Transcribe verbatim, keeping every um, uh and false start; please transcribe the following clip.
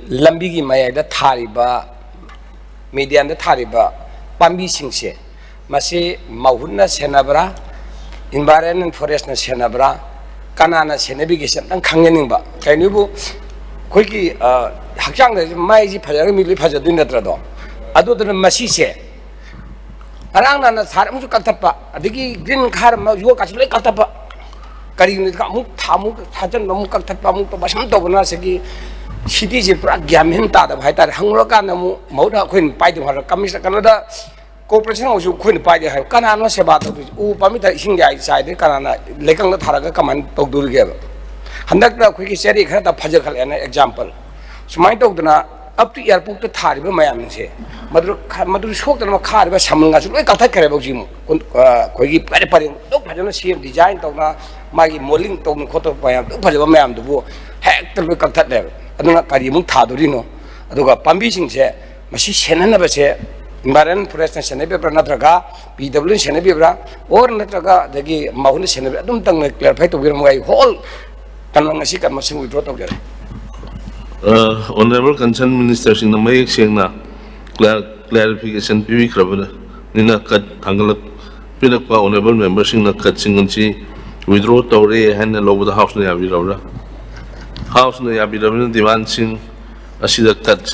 ꯂꯝꯕꯤꯒꯤ ꯃꯌꯥꯏꯗ ꯊꯥꯔꯤꯕ, ꯃꯦꯗꯤꯌꯟꯗ ꯊꯥꯔꯤꯕ ꯄꯥꯝꯕꯤꯁꯤꯡꯁꯦ, ꯃꯁꯤ ꯃꯍꯨꯠꯅ ꯁꯦꯟꯅꯕ꯭ꯔꯥ, ꯏꯟꯚꯥꯏꯔꯣꯟꯃꯦꯟ ꯐꯣꯔꯦꯁꯅ ꯁꯦꯟꯅꯕ꯭ꯔꯥ, ꯀꯅꯥꯅ ꯁꯦꯟꯅꯕꯤꯒꯦꯁꯦ ꯑꯝꯇꯪ ꯈꯪꯖꯅꯤꯡꯕ꯫ ꯀꯩꯅꯣꯕꯨ ꯑꯩꯈꯣꯏꯒꯤ, ꯑ, ꯍꯛꯆꯥꯡꯗ ꯃꯥꯏꯁꯤ ꯐꯖꯔꯒ ꯃꯤ ꯂꯣꯏ ꯐꯖꯗꯣꯏ ꯅꯠꯇ꯭ꯔꯗꯣ? ꯑꯗꯨꯗꯨꯅ ꯃꯁꯤꯁꯦ ꯉꯔꯥꯡ ꯅꯍꯥꯟꯅ ꯁꯥꯔ ꯑꯃꯁꯨ ꯀꯛꯊꯠꯄ, ꯑꯗꯒꯤ ꯒ꯭ꯔꯤꯟ ꯈꯥꯔ ꯑꯃ ꯌꯣꯠꯀꯥꯁꯨ ꯂꯣꯏ ꯀꯛꯊꯠꯄ꯫ ꯀꯔꯤꯒꯤꯅꯣ? ꯑꯃꯨꯛ ꯊꯥ, ꯑꯃꯨꯛ ꯊꯥꯖꯤꯟꯕ, ꯑꯃꯨꯛ ꯀꯛꯊꯠꯄ, ꯑꯃꯨꯛ ꯇꯧꯕ, ꯁꯨꯝ ꯇꯧꯕꯅ ꯁꯤꯒꯤ ꯁꯤꯇꯤꯁꯦ ꯄꯨꯔꯥ ꯒ꯭ꯌꯥꯟ ꯃꯦꯟ ꯇꯥꯗꯕ ꯍꯥꯏꯇꯥꯔꯦ꯫ ꯍꯪꯉꯨꯔꯀꯥꯟꯗ ꯑꯃꯨꯛ ꯃꯍꯨꯠ ꯑꯩꯈꯣꯏꯅ ꯄꯥꯏꯗꯧ ꯍꯥꯏꯔ, ꯀꯃꯤꯁꯅꯔ ꯀꯩꯅꯣꯗ, ꯀꯣꯔꯄꯣꯔꯦꯁꯟ ꯑꯣꯏꯔꯁꯨ ꯑꯩꯈꯣꯏꯅ ꯄꯥꯏꯗꯦ ꯍꯥꯏꯕ꯫ ꯀꯅꯥꯅꯣ ꯁꯦꯕꯥ ꯇꯧꯗꯣꯏꯁꯦ? ꯎ ꯄꯥꯝꯕꯤ ꯊꯥ ꯏꯁꯤꯡ ꯌꯥꯏ ꯆꯥꯏꯗꯦ, ꯀꯅꯥꯅ ꯂꯩꯀꯪꯗ ꯊꯥꯔꯒ ꯀꯃꯥꯏꯅ ꯇꯧꯗꯣꯔꯤꯒꯦꯕ? ꯍꯟꯗꯛꯇ ꯑꯩꯈꯣꯏꯒꯤ ꯆꯦꯔꯤ ꯈꯔ ꯐꯖꯈꯠꯂꯛꯑꯦꯅ ꯑꯦꯛꯖꯥꯝꯄꯜ꯫ ꯁꯨꯃꯥꯏꯅ ꯇꯧꯗꯅ ꯑꯞ ꯇꯨ ꯑꯦꯌꯥꯔꯄꯣꯔꯠꯇ ꯊꯥꯔꯤꯕ ꯃꯌꯥꯝꯁꯦ, ꯃꯗꯨ, ꯃꯗꯨ ꯁꯣꯛꯇꯅꯕ ꯈꯥꯔꯤꯕ ꯁꯃꯜꯒꯁꯨ ꯂꯣꯏ ꯀꯛꯊꯠꯈ꯭ꯔꯦꯕ ꯍꯧꯖꯤꯛ ꯑꯃꯨꯛ꯫ ꯀꯨꯟ-, ꯑ, ꯑꯩꯈꯣꯏꯒꯤ ꯄꯔꯦꯡ ꯄꯔꯦꯡ ꯑꯗꯨꯛ ꯐꯖꯅ ꯁꯦꯝ, ꯗꯤꯖꯥꯏꯟ ꯇꯧꯅ, ꯃꯥꯒꯤ ꯃꯣꯜꯗꯤꯡ ꯇꯧꯅ ꯈꯣꯠꯇꯅ ꯃꯌꯥꯝ ꯑꯗꯨꯛ ꯐꯖꯕ ꯃꯌꯥꯝꯗꯨꯕꯨ ꯍꯦꯛꯇ ꯂꯣꯏ ꯀꯛꯊꯠꯂꯦꯕ꯫ ꯑꯗꯨꯅ ꯀꯔꯤ ꯑꯃꯨꯛ ꯊꯥꯗꯣꯔꯤꯅꯣ? ꯑꯗꯨꯒ ꯄꯥꯝꯕꯤꯁꯤꯡꯁꯦ, ꯃꯁꯤ ꯁꯦꯟꯅꯅꯕꯁꯦ ꯏꯟꯚꯥꯏꯔꯣꯟꯃꯦꯟ ꯐꯣꯔꯦꯁꯅ ꯁꯦꯟꯅꯕꯤꯕ꯭ꯔꯥ, ꯅꯠꯇ꯭ꯔꯒ ꯄꯤ ꯗꯕ꯭ꯂꯤꯎꯅ ꯁꯦꯟꯅꯕꯤꯕ꯭ꯔꯥ, ꯑꯣꯔ ꯅꯠꯇ꯭ꯔꯒ ꯑꯗꯒꯤ ꯃꯍꯨꯠꯅ ꯁꯦꯟꯅꯕꯤꯕ꯭ꯔꯥ? ꯑꯗꯨꯝꯇꯪ ꯀ꯭ꯂꯦꯔꯤꯐꯥꯏ ꯇꯧꯕꯤꯔꯝꯃꯒ ꯑꯩ ꯍꯣꯜ ꯀꯟꯕ ꯉꯁꯤ ꯀꯟꯕꯁꯤꯡ ꯋꯤꯗ꯭ꯔꯣ ꯇꯧꯖꯔꯦ꯫ ꯑꯣꯅꯔꯦꯕꯜ ꯀꯟꯁꯔꯟ ꯃꯤꯅꯤꯁꯇꯔꯁꯤꯡꯅ ꯃꯌꯦꯛ ꯁꯦꯡꯅ ꯀ꯭ꯂꯥꯔꯤꯐꯤꯀꯦꯁꯟ ꯄꯤꯕꯤꯈ꯭ꯔꯕꯅꯤꯅ ꯀꯠ ꯊꯥꯡꯒꯠꯂꯛ ꯄꯤꯔꯛꯄ ꯑꯣꯅꯔꯦꯕꯜ ꯃꯦꯝꯕꯔꯁꯤꯡꯅ ꯀꯠꯁꯤꯡ ꯑꯁꯤ ꯋꯤꯗ꯭ꯔꯣ ꯇꯧꯔꯦ ꯍꯥꯏꯅ ꯂꯧꯕꯗ ꯍꯥꯎꯁꯅ ꯌꯥꯕꯤꯔꯕ꯭ꯔꯥ? ꯍꯥꯎꯁꯅ ꯌꯥꯕꯤꯔꯕꯅꯤꯅ ꯗꯤꯃꯥꯟꯁꯤꯡ ꯑꯁꯤꯗ ꯀꯠꯁꯤꯡ